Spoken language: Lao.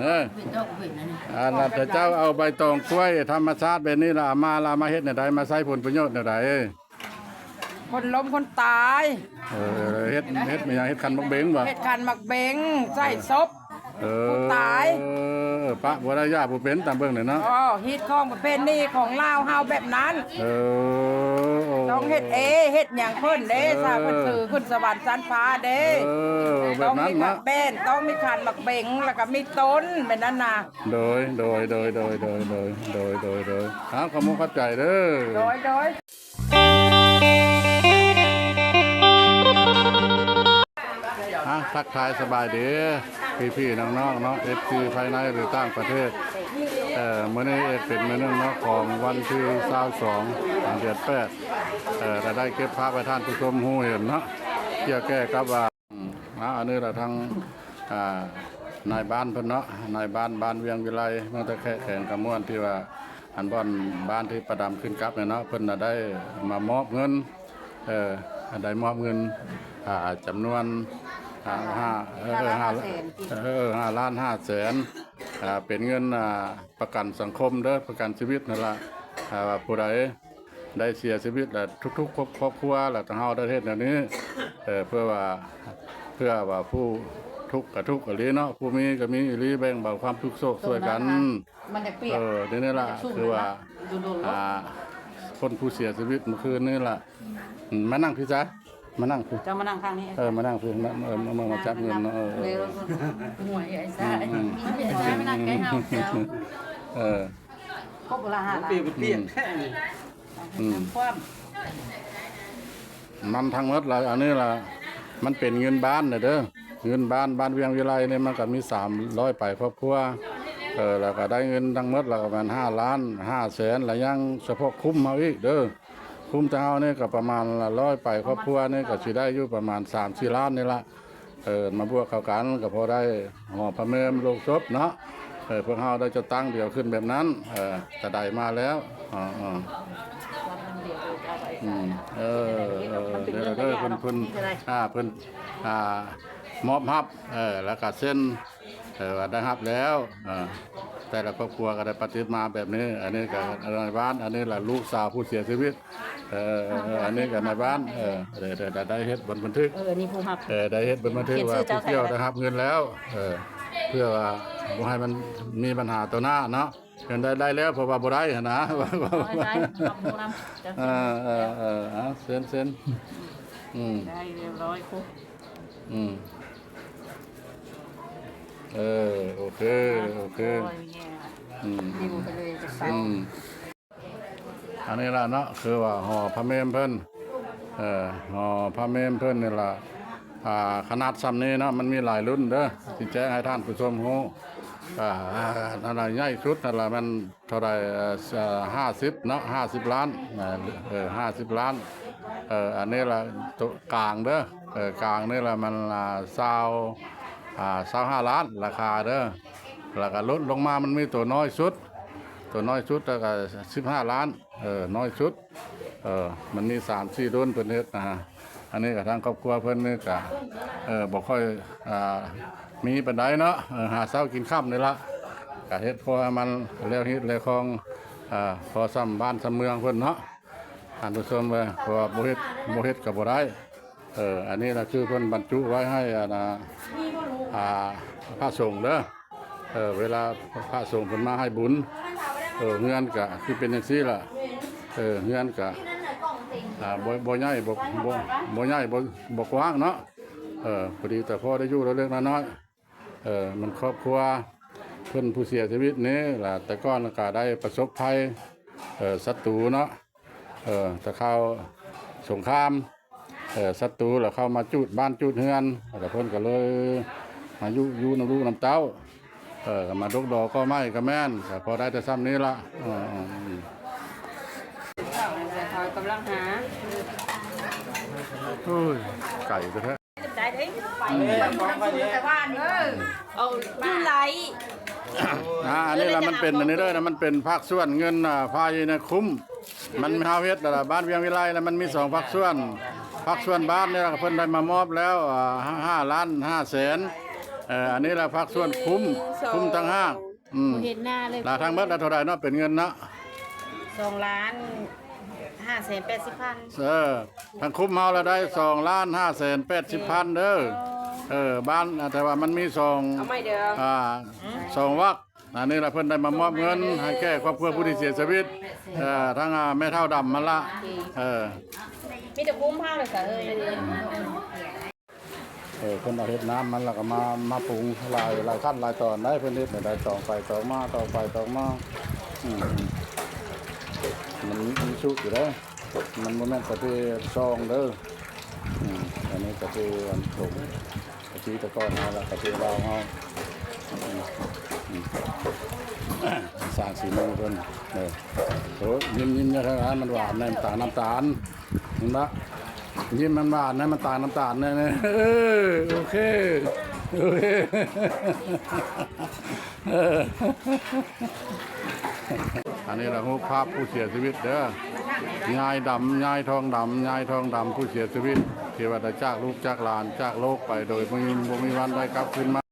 ເອີ ເປັນດອກເປັນອັນນີ້ ອັນນັ້ນ ເຈົ້າເອົາໃບຕອງກ້ວຍທຳມະຊາດແບບນີ້ລະ ເອົາມາລະ ເອົາມາເຮັດແນວໃດ? ມາໃຊ້ຜົນປະໂຫຍດແນວໃດ? ຄົນລົ້ມຄົນຕາຍ ເອີ ເຮັດ ເຮັດຫຍັງ? ເຮັດຂັນໝາກເບັງບໍ່? ເຮັດຂັນໝາກເບັງ ໃສ່ສົບ ເອີ ຜູ້ຕາຍ ເອີ ປະບໍ່ໄດ້ ຢ່າບໍ່ເປັນ ຕາມເບິ່ງນີ້ເນາະ. ອໍ ຮີດຄອງປະເພນີຂອງລາວເຮົາແບບນັ້ນ ເອີ ຕ້ອງເຮັດເອ ເຮັດຫຍັງເພິ່ນເດ້ ເອີ ຖ້າເພິ່ນຖືຂຶ້ນສະຫວັນຊັ້ນຟ້າເດ້ ເອີ ແບບນັ້ນເນາະ ຕ້ອງມີຂັນໝາກເບັງ ແລ້ວກໍມີຕົ້ນ ແມ່ນນັ້ນນະ. ໂດຍ ໂດຍ ໂດຍ ເອົາ ຂໍຂອບມຸກຂອບໃຈເດີ ໂດຍ ໂດຍ. ອ່ະ ທັກທາຍສະບາຍດີພີ່ໆນ້ອງໆເນາະ ເອັຟຊີພາຍໃນ ຫຼື ຕ່າງປະເທດ. ເອີ ມື້ນີ້ເອັດເປັນມື້ໜຶ່ງເນາະ ຂອງວັນທີຊາວສອງ ເດືອນແປດ ເອີ ລະໄດ້ເກັບພາບໃຫ້ທ່ານຜູ້ຊົມຮູ້ເຫັນເນາະ ກ່ຽວແກ່ກັບວ່າ ອືມ ອ່າ ອັນນີ້ລະທາງ ອ່າ ນາຍບ້ານເພິ່ນເນາະ ນາຍບ້ານ ບ້ານວຽງວິໄລ ເມືອງທ່າແຂກ ແຂວງຄຳມ່ວນ ທີ່ວ່າ ອັນບ່ອນບ້ານທີ່ປ້າດຳຂຶ້ນກັບນີ້ເນາະ ເພິ່ນນະໄດ້ມາມອບເງິນ ເອີ ໄດ້ມອບເງິນ ອ່າ ຈຳນວນ ອ່າ ຫ້າ ເອີ ຫ້າ ຫ້າ ລ້ານ ເອີ ຫ້າລ້ານຫ້າແສນ ອ່າ ເປັນເງິນ ອ່າ ປະກັນສັງຄົມເດີ ປະກັນຊີວິດຫັ້ນລະ ອ່າ ວ່າຜູ້ໃດ ໄດ້ເສຍຊີວິດ ແລະ ທຸກໆຄອບ ຄອບຄົວ ແລະ ທາງເຮົາໄດ້ເຮັດແນວນີ້ ເອີ ເພື່ອວ່າ ເພື່ອວ່າຜູ້ທຸກກະທຸກອີ່ຫຼີເນາະ ຜູ້ມີກະມີອີ່ຫຼີ ແບ່ງເບົາຄວາມທຸກໂສກຊ່ວຍກັນ ມັນຢາກປຽກ ເອີ ນີ້ລະ ຄືວ່າ ອ່າ ຄົນຜູ້ເສຍຊີວິດມື້ຄືນນີ້ລະ ອືມ ມານັ່ງພີ້ຊະ ມານັ່ງພີ້ ເຈົ້າມານັ່ງຂ້າງນີ້ ເອີ ມານັ່ງພີ້ ມາ ເອີ ມາ ມາຈັບເງິນເນາະ ເອີ ເອີ ຫວຍໄອ້ຊາຍ ອືມ ມານັ່ງໃກ້ເຮົາ ເອີ ຄົບບໍ່ລະຫ້າລ້ານ ປຽກແທ້ນີ້ ອືມ ຄວາມ ມັນທັງໝົດລະ ອັນນີ້ລະ ມັນເປັນເງິນບ້ານນະເດີ ເງິນບ້ານ ບ້ານວຽງວິໄລນີ້ ມັນກະມີສາມຮ້ອຍປາຍຄອບຄົວ ເອີ ລະກະໄດ້ເງິນທັງໝົດລະປະມານຫ້າລ້ານຫ້າແສນ ລະຍັງສະເພາະຄຸ້ມເຮົາອີກເດີ ຄຸ້ມແຕ່ເຮົານີ້ກະປະມານລະຮ້ອຍປາຍຄອບຄົວນີ້ ກະຊິໄດ້ຢູ່ປະມານສາມສີ່ລ້ານນີ້ລະ. ເອີ ມາບວກເຂົ້າກັນກໍພໍໄດ້ຫໍພະເມມໂລງສົບເນາະ ເອີ ພວກເຮົາໄດ້ຈັດຕັ້ງດຽວຂຶ້ນແບບນັ້ນ ເອີ ກະໄດ້ມາແລ້ວ ເອີ ເອີ ອືມ ເອີ ເອີ ເດີ ເດີ ເພິ່ນ ເພິ່ນ ອ່າ ເພິ່ນ ອ່າ ມອບຮັບ ເອີ ແລ້ວກະເຊັນ ເອີ ວ່າໄດ້ຮັບແລ້ວ ເອີ ແຕ່ລະຄອບຄົວກໍໄດ້ປະຕິດມາແບບນີ້ ອັນນີ້ກໍນາຍບ້ານ ອັນນີ້ລະລູກສາວຜູ້ເສຍຊີວິດ ເອີ ເອີ ອັນນີ້ກໍນາຍບ້ານ ເອີ ໄດ້ ໄດ້ ໄດ້ເຮັດບັນ ບັນທຶກ ເອີ ນີ້ຜູ້ຮັບ ເອີ ໄດ້ເຮັດບັນທຶກວ່າຜູ້ກ່ຽວໄດ້ຮັບເງິນແລ້ວ ເອີ ເພື່ອວ່າບໍ່ໃຫ້ມັນມີບັນຫາຕໍ່ໜ້າເນາະ ເງິນໄດ້ ໄດ້ແລ້ວ ເພາະວ່າບໍ່ໄດ້ຫັ້ນນະ ເອີ ເອີ ເອີ ເອົາ ເຊັນ ເຊັນ ອືມ ໄດ້ຮຽບຮ້ອຍ ອືມ ເອີ ໂອເຄ ໂອເຄ ອືມ ອືມ ອັນນີ້ລະເນາະ ຄືວ່າຫໍພະເມມເພິ່ນ ເອີ ຫໍພະເມມເພິ່ນນີ້ລະ ອ່າ ຂະໜາດຊ່ຳນີ້ເນາະ ມັນມີຫຼາຍລຸ້ນເດີ ຊິແຈ້ງໃຫ້ທ່ານຜູ້ຊົມຮູ້ ອ່າ ອັນໃຫຍ່ສຸດຫັ້ນລະແມ່ນເທົ່າໃດ ເອີ ຫ້າສິບເນາະ ຫ້າສິບລ້ານ ເອີ ຫ້າສິບລ້ານ ເອີ ອັນນີ້ລະໂຕກາງເດີ ເອີ ກາງນີ້ລະມັນ ອ່າ ຊາວ ອ່າ ຊາວຫ້າລ້ານລາຄາເດີ ລະກະຫຼຸດລົງມາມັນມີໂຕນ້ອຍສຸດ ໂຕນ້ອຍສຸດລະກະສິບຫ້າລ້ານ ເອີ ນ້ອຍສຸດ ເອີ ມັນມີສາມສີ່ລຸ້ນເພິ່ນເຮັດນະ ອັນນີ້ກະທາງຄອບຄົວເພິ່ນນີ້ກະ ເອີ ບໍ່ຄ່ອຍ ອ່າ ມີປານໃດເນາະ ເອີ ຫາເຊົ້າກິນຄ່ຳນີ້ລະ ກະເຮັດພໍໃຫ້ມັນແລ້ວຮີດແລ້ວຄອງ ເອີ ພໍຊ່ຳບ້ານຊ່ຳເມືອງເພິ່ນເນາະ ທ່ານຜູ້ຊົມເອີຍ ເພາະວ່າບໍ່ເຮັດ ບໍ່ເຮັດກະບໍ່ໄດ້ ເອີ ອັນນີ້ລະຄືເພິ່ນບັນຈຸໄວ້ໃຫ້ ອັນ ອ່າ ພະສົງເດີ ເອີ ເວລາພະສົງເພິ່ນມາໃຫ້ບຸນ ເອີ ເຮືອນກະຄືເປັນຈັ່ງຊີ້ລະ ເອີ ເຮືອນກະ ອ່າ ບໍ່ ບໍ່ໃຫຍ່ ບໍ່ ບໍ່ ບໍ່ໃຫຍ່ ບໍ່ ບໍ່ກວ້າງເນາະ ເອີ ພໍດີແຕ່ພໍໄດ້ຢູ່ເລັກໆນ້ອຍໆ ເອີ ມັນຄອບຄົວເພິ່ນຜູ້ເສຍຊີວິດນີ້ລະ ແຕ່ກ່ອນກະໄດ້ປະສົບໄພ ເອີ ສັດຕູເນາະ ເອີ ແຕ່ຄາວສົງຄາມ ເອີ ສັດຕູລະເຂົ້າມາຈູດບ້ານຈູດເຮືອນ ລະເພິ່ນກະເລີຍມາຢູ່ ຢູ່ນຳລູກນຳເຕົ້າ ເອີ ມາດົກດໍກໍໄມ້ກະແມ່ນ ກະພໍໄດ້ແຕ່ຊ່ຳນີ້ລະ ເອີ ເອີ ເອີ ກຳລັງຫາ ໂອ້ຍ ໄກແທ້ ເອີ ຢູ່ໄລ ອ່າ ອັນນີ້ລະມັນເປັນ ອັນນີ້ເດີ ມັນເປັນພາກສ່ວນເງິນ ອ່າ ພາຍໃນຄຸ້ມ ມັນເຮົາເຮັດລະ ບ້ານວຽງວິໄລລະ ມັນມີສອງພາກສ່ວນ ພາກສ່ວນບ້ານນີ້ລະ ເພິ່ນໄດ້ມາມອບແລ້ວ ອ່າ ຫ້າ ຫ້າລ້ານຫ້າແສນ ເອີ ອັນນີ້ລະພາກສ່ວນຄຸ້ມ ຄຸ້ມຕ່າງຫາກ. ອືມ ບໍ່ເຫັນໜ້າເລີຍ. ລະທັງໝົດລະເທົ່າໃດເນາະ ເປັນເງິນເນາະ? ສອງລ້ານຫ້າແສນແປດສິບພັນ. ເອີ ທາງຄຸ້ມເຮົາລະໄດ້ສອງລ້ານຫ້າແສນແປດສິບພັນເດີ. ເອີ ບ້ານ ແຕ່ວ່າມັນມີສອງ ເອົາໃໝ່ເດີ ອ່າ ສອງວັກ. ອັນນີ້ລະເພິ່ນໄດ້ມາມອບເງິນໃຫ້ແກ່ຄອບຄົວຜູ້ທີ່ເສຍຊີວິດ ເອີ ທາງ ອ່າ ແມ່ເຖົ້າດຳຫັ້ນລະ. ເອີ ມີແຕ່ຄຸ້ມພາໄປຊະເອີຍ. ເອີ ເພິ່ນເອົາເຮັດນ້ຳມັນ ແລ້ວກໍມາ ມາປຸງຫຼາຍ ຫຼາຍຂັ້ນຫຼາຍຕອນໄດ໋. ເພິ່ນເຮັດໃຫ້ໄດ້ຕອງໄປຕອງມາ ຕອງໄປຕອງມາ. ອືມ ມັນມີຊຸຢູ່ເດ້ ມັນບໍ່ແມ່ນກະເພຊ່ອງເດີ. ອືມ ອັນນີ້ກະເພອັນຕົງ ກະເພແຕ່ກ່ອນເຮົາ ແລ້ວກະເພລາວເຮົາ. ອືມ ອືມ ສ້າງສີມືເພິ່ນ. ເອີ ໂອ້ ຍິ້ມໆ ຢ່າທາງນັ້ນ ມັນຫວານ ນ້ຳຕານ ນ້ຳຕານ. ເຫັນປະ? ຍິ້ມມັນຫວານນະ ມັນຕາງນ້ຳຕານແນ່ໆ. ເອີ ໂອເຄ ໂອເຄ. ເອີ ອັນນີ້ລະຮູບພາບຜູ້ເສຍຊີວິດເດີ ຍາຍດຳ ຍາຍທອງດຳ ຍາຍທອງດຳ ຜູ້ເສຍຊີວິດ ທີ່ວ່າໄດ້ຈາກລູກຈາກຫຼານ ຈາກໂລກໄປໂດຍບໍ່ມີ ບໍ່ມີວັນໄດ້ກັບຄືນມາ.